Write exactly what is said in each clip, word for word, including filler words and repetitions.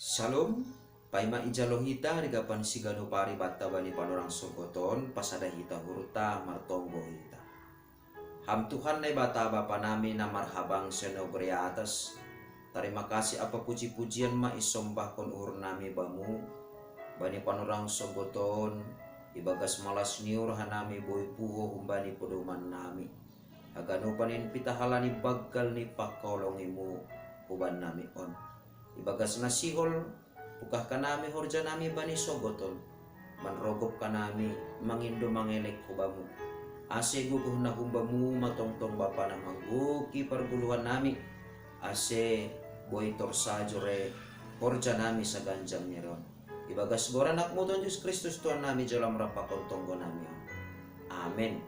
Shalom. Paima ijalo hita rigapan sigano pari batta bani panorang sogoton, pasada hita hurta martonggo hita. Ham Tuhan Naibata Bapa nami na marhabang senogri atas, tarima kasih apa puji-pujian ma isombahkon uhur nami bamu, bani panorang sogoton, ibagas malas niur hanami boi puho humbani podoman nami. Haganupan in pitahalani baggal ni pakaolongimu huban nami on. Ibagas nasihol, pukah kanami horja nami bani sogoton, manrogop kanami mangindo mangelek hubamu. Ase guguh na humbamu matongtong bapana mangguki parguluhan nami, ase boi torsajore horja nami saganjang niron. Ibagas goran anakmu Tuhan Yesus Kristus Tuhan nami jolam rapakon tonggo nami on. Amen.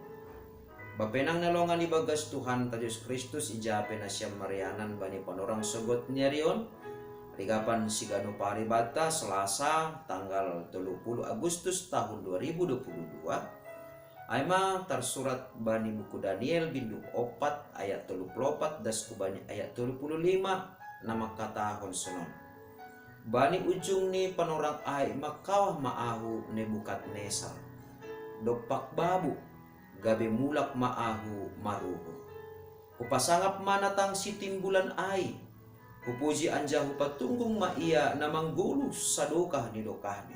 Bapenang na longan ibagas Tuhan ta Yesus Kristus, ijape nasiam marianan bani panorang sogot ni arion, rigapan sigano pari batta Selasa tanggal tolu puluh Agustus tahun dua ribu dua puluh dua. Aima tarsurat bani buku Daniel bindu opat ayat tolu puluh opat das ku bani ayat tolu puluh lima na mangkatahon sonon. Bani ujung ni panorang ai mangkawah ma ahu Nebukadnesar. Dompak babu, gabe mulak ma ahu maruhur. Hupasangap ma na tangsi timbulan ai. Hupuji anjaha hupatunggung ma ia na manggoluh sadokah ni dokahni.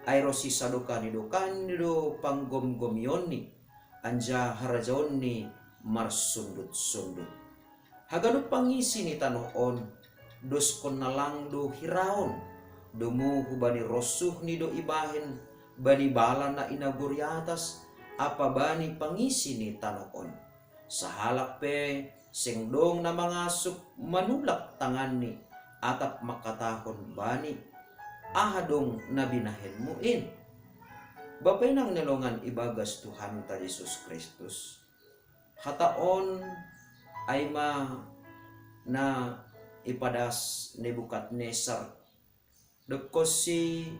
Ai ronsi sadokah ni dokahni do panggomgomionni, anjaha harajaonni marsundut-sundut. Haganup pangisi ni tanoh on, doskon na lang do hiraon, domu hubani ronsuhni do ibahen, bani bala na inagori atas, apa bani pangisi ni tanoh on. Sahalak pe seng dong na mangasuk manulak tanganni, atap mangkatahon bani, aha dong na binahenmu in? Bapenang na longan ibagas Tuhanta Yesus Kristus. Hata on aima na ipadas Nebukadnesar, dob konsi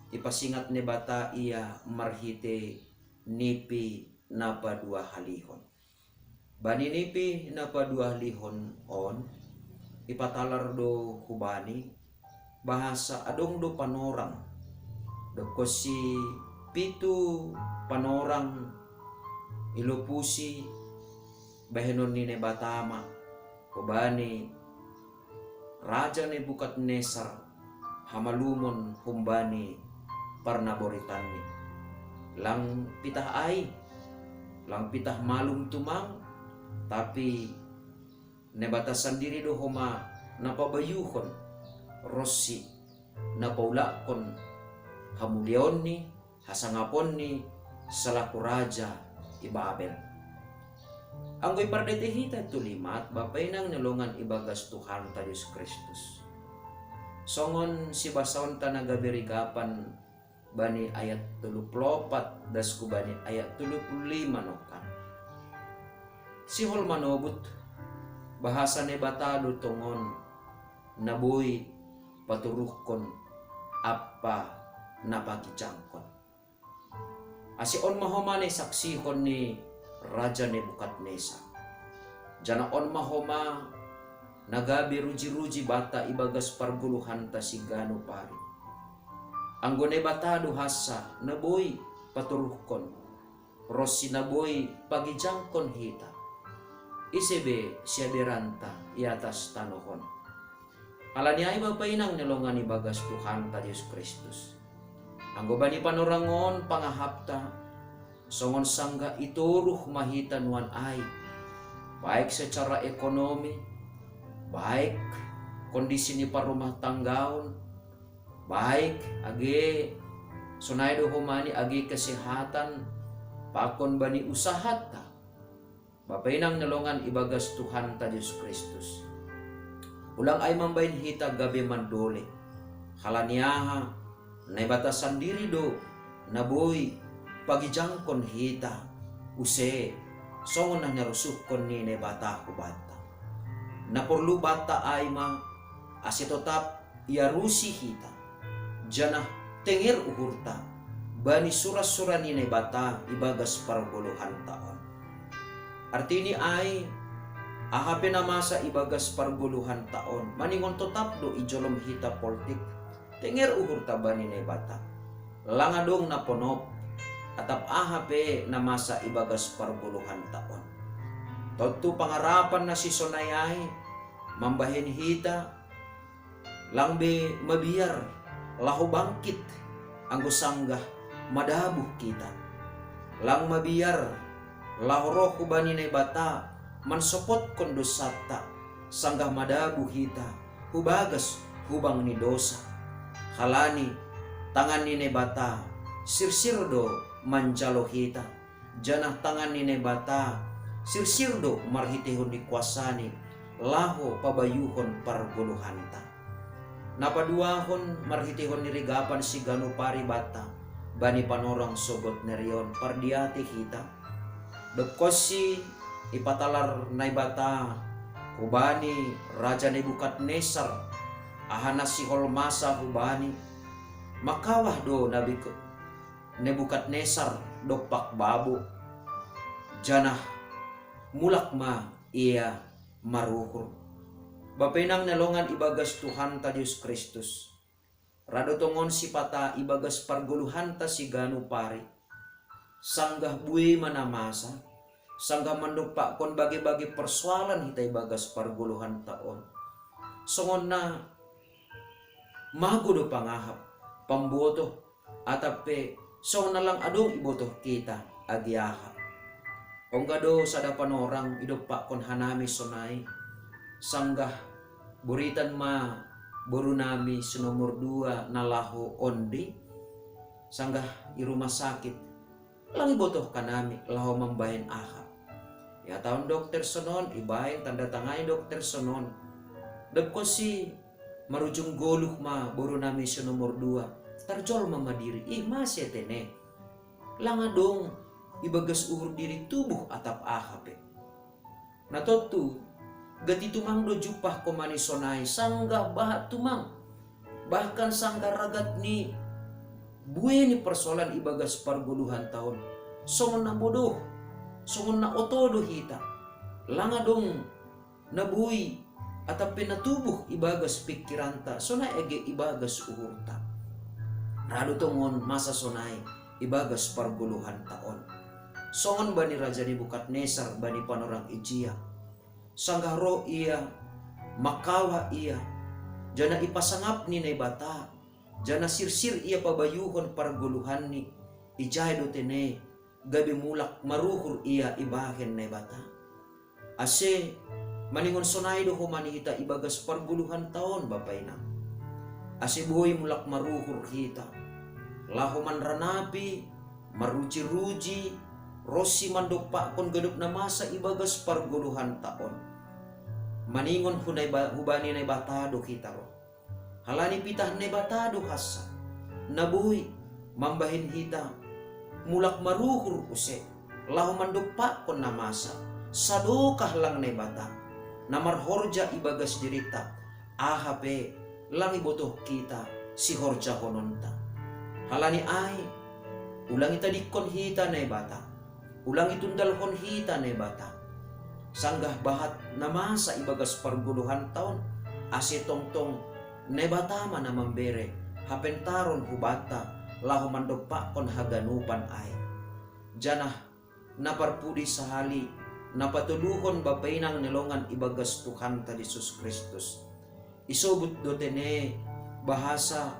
ipasingat Naibata ia marhite nipi na paduahalihon. Bani nipi na paduahalihon on, ipatalar do hubani bahasa adong do panorang, dob konsi pitu panorang ilopusi bahenon ni Naibata ma hubani Raja Nebukadnesar hamalumon humbani parnaboritanni. Lang pitah ai, lang pitah malum tumang, tapi Naibata sandiri do homa na pabayuhon ronsi na paulakkon hamuliaonni, hasangaponni salaku raja i Babel. Anggo ipardete hita tu limat, bapenang na longan ibagas Tuhanta Yesus Kristus. Songon sibasaonta na gabe rigapan bani ayat tolu puluh opat das ku bani ayat tolu puluh lima nongkan. Sihol manobut, bahasa Naibata do tongon na boi paturuhkon ampa na pagijangkon. Ase on ma homa na isaksihon ni Raja Nebukadnesar. Janah on ma homa na gabe ruji-ruji banta ibagas pargoluhanta siganup ari. Anggo Naibata do hansa na boi paturuhkon, ronsi na boi pagijangkon hita, ise be siaberanta i atas tanoh on. Ala ni ai bapenang na longan ibagas Tuhanta Yesus Kristus. Anggo bani panorang on pangahapta, songon sanggah itoruh ma hita nuan ai, baik secara ekonomi, baik kondisi ni parrumah tanggaon, baik age sonai do homa ni age kesehatan, pakon bani usahanta. Bapenang na longan ibagas Tuhanta Yesus Kristus. Ulang ai mambahen hita gabe mandole. Ala ni aha, Naibata sandiri do na boi pagijangkon hita, use songon na nirosuhkon ni Naibata hubanta. Na porlu banta ai ma, ase totap iarusi hita, janah tenger uhurta bani sura-sura ni Naibata ibagas pargoluhanta on. Artini ai, Aha pe na masa ibagas pargoluhan taon, maningon totap do ijolom hita poltik, tenger uhurta bani Naibata. Langa dong na ponop, atap aha pe na masa ibagas pargoluhan taon. Tontu pangarapan na sisonai ai, mambahen hita, lang be mabiar laho bangkit, anggo sanggah madabuh hita. Lang mabiar laho roh hubani Naibata, mansopotkon dosanta, sanggah madabuh hita hubagas hubang ni dosa. Halani tangan ni Naibata sirsir do manjalo hita, janah tangan ni Naibata sirsir do marhiteihon ni kuasani laho pabayuhon pargoluhanta. Na paduahon, marhiteihon ni rigapan siganup ari banta bani panorang sogot nerion pardiate hita. Dob konsi ipatalar Naibata hubani Raja Nebukadnesar aha na sihol masa hubani, makawah do nabi Nebukadnesar dompak babo, janah mulak ma ia maruhur. Bapa inang na longan ibagas Tuhanta Jesus Kristus, ra do tongon sipata ibagas pargoluhanta siganup ari, sanggah buei ma na masa, sanggah mandompakkon bage-bage parsoalan hita ibagas pargoluhanta on. Songon na mago do pangahap, pambotoh, atap pe songon na lang adong ibotoh hita age aha. Ongga do sada panorang idompakkon hanami sonai, sanggah boritan ma borunami si nomor dua na laho ondi, sanggah i rumah sakit, lang ibotoh hanami laho mambahen aha. Ihatahon dokter sonon, ibahen tanda tangani dokter sonon. Dob konsi marujung goluh ma borunami si nomor dua, tarjolma ma diri, ih, mase tene. Lang adong ibagas uhur diri tubuh atap aha pe. Na tontu, gati tumang do jumpah homa ni sonai, sanggah bahat tumang. Bahkan sanggah ragat ni buei ni parsoalan ibagas pargoluhanta on, songon na bodoh, songon na oto do hita. Lang adong na boi atap pe na tubuh ibagas pingkiranta, sonai age ibagas uhurta. Ra do tongon masa sonai ibagas pargoluhanta on. Songon bani Raja Nebukadnesar bani panorang ijia. Sanggah roh ia, makawah ia, janah ipasangap ni Naibata, janah sirsir ia pabayuhon pargoluhanni, ijai do tene gabe mulak maruhur ia ibahen Naibata. Ase maningon sonai do homa ni hita ibagas pargoluhanta on, bapa inang. Ase boi mulak maruhur hita, laho manranapi, maruji-ruji, ronsi mandompakkon ganup na masa ibagas pargoluhanta on. Maningon hu Naiba-, hubani Naibata do hita roh. Halani pitah Naibata do hansa, na boi mambahen hita mulak maruhur use, laho mandompakkon na masa, sadokah lang Naibata na marhorja ibagas dirinta, aha pe lang ibotoh hita sihorjahononta. Halani ai, ulang itadingkon hita Naibata, ulang itundalhon hita Naibata. Sanggah bahat na masa ibagas pargoluhanta on, ase tongtong Naibata ma na mambere hapentaron hubanta laho mandompakkon haganupan ai. Janah na parpudi sahali, na patoluhon, bapa inang na longan ibagas Tuhanta Jesus Kristus. Isobut do tene bahasa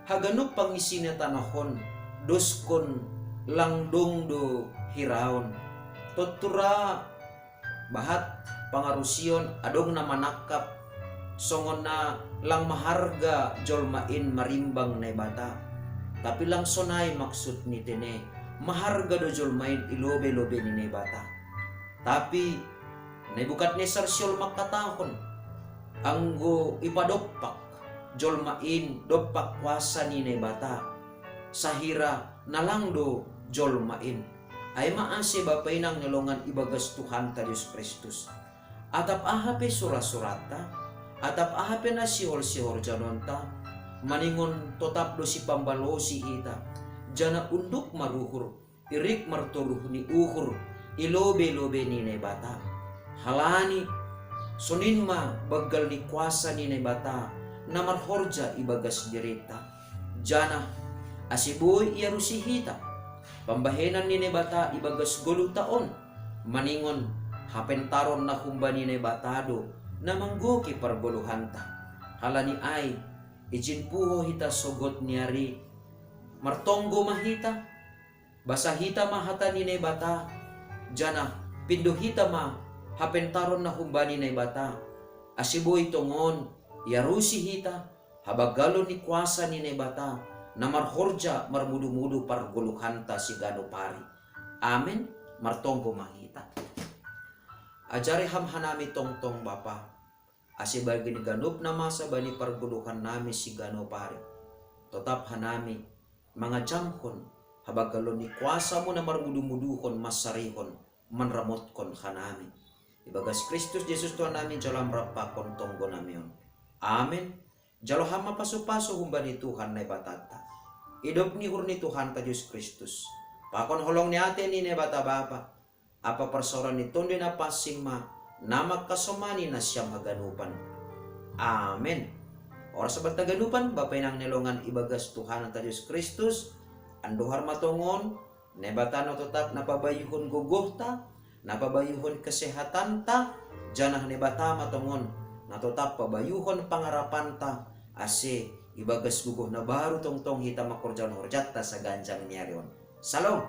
haganup pangisi ni tanoh on, doskon lang dong do hiraon. Tontu ra bahat pangarusion, adong na manangkap songon na lang maharga jolma in marimbang Naibata. Tapi lang sonai maksud ni tene, maharga do jolma in i lobei-lobei ni Naibata. Tapi Nebukadnesar sihol mangkatahon, anggo ipadompak jolma in dompak kuasa ni Naibata, sahira na lang do jolma in. Ai ma ase, bapa inang na longan ibagas Tuhanta Jesus Kristus, atap aha pe sura-suranta, atap aha pe na sihol sihorjahononta, maningon totap do sipambalosi hita, janah unduk maruhur, irik martoruh ni uhur i lobei-lobei ni Naibata. Halani Sonin ma banggal ni kuasa ni Naibata na marhorja ibagas dirita, janah ase boi iarusi hita pambahenan ni Naibata ibagas goluhta on, maningon hapentaron na humbani Naibata do na manggoki pargoluhanta. Halani ai, ijin puho hita sogod ni ari, martonggo ma hita, basa hita ma hata ni Naibata, janah pindo hita ma hapentaron na humbani Naibata, ase boi tongon iarusi hita habanggalon ni kuasa ni Naibata na marhorja marmudu-mudu pargoluhanta siganup ari. Amen. Martonggo ma hita. Ajari Ham hanami tongtong Bapa, ase bagi ni ganup na masa bani pargoluhan nami siganup ari, totap hanami mangajamhon habanggalon ni kuasa-Mu na marmudu-muduhon mansarihon manramotkon hanami. Ibagas Kristus Jesus Tuhan nami, jalo Ham rap pakon tonggo nami on. Amen. Jalo Ham ma pasu-pasu humbani Tuhan Naibatanta, idop ni uhur ni Tuhanta Jesus Kristus, pakon holong ni atei ni Naibata Bapa, ampa parsaoran ni Tonduy Napansing ma na mangkasomani nasiam haganupan. Amen. Horas banta haganupan, Bapa inang na hinaholongan ibagas Tuhanta Jesus Kristus, andohar ma tongon, Naibata na totap na pabayuhon gogohta, na pabayuhon kesehatanta, janah Naibata ma tongon na totap pabayuhon pangarapanta, ase ibagas gogoh na baru tongtong hita mangkorjahon horjanta saganjang ni ari on. Salom.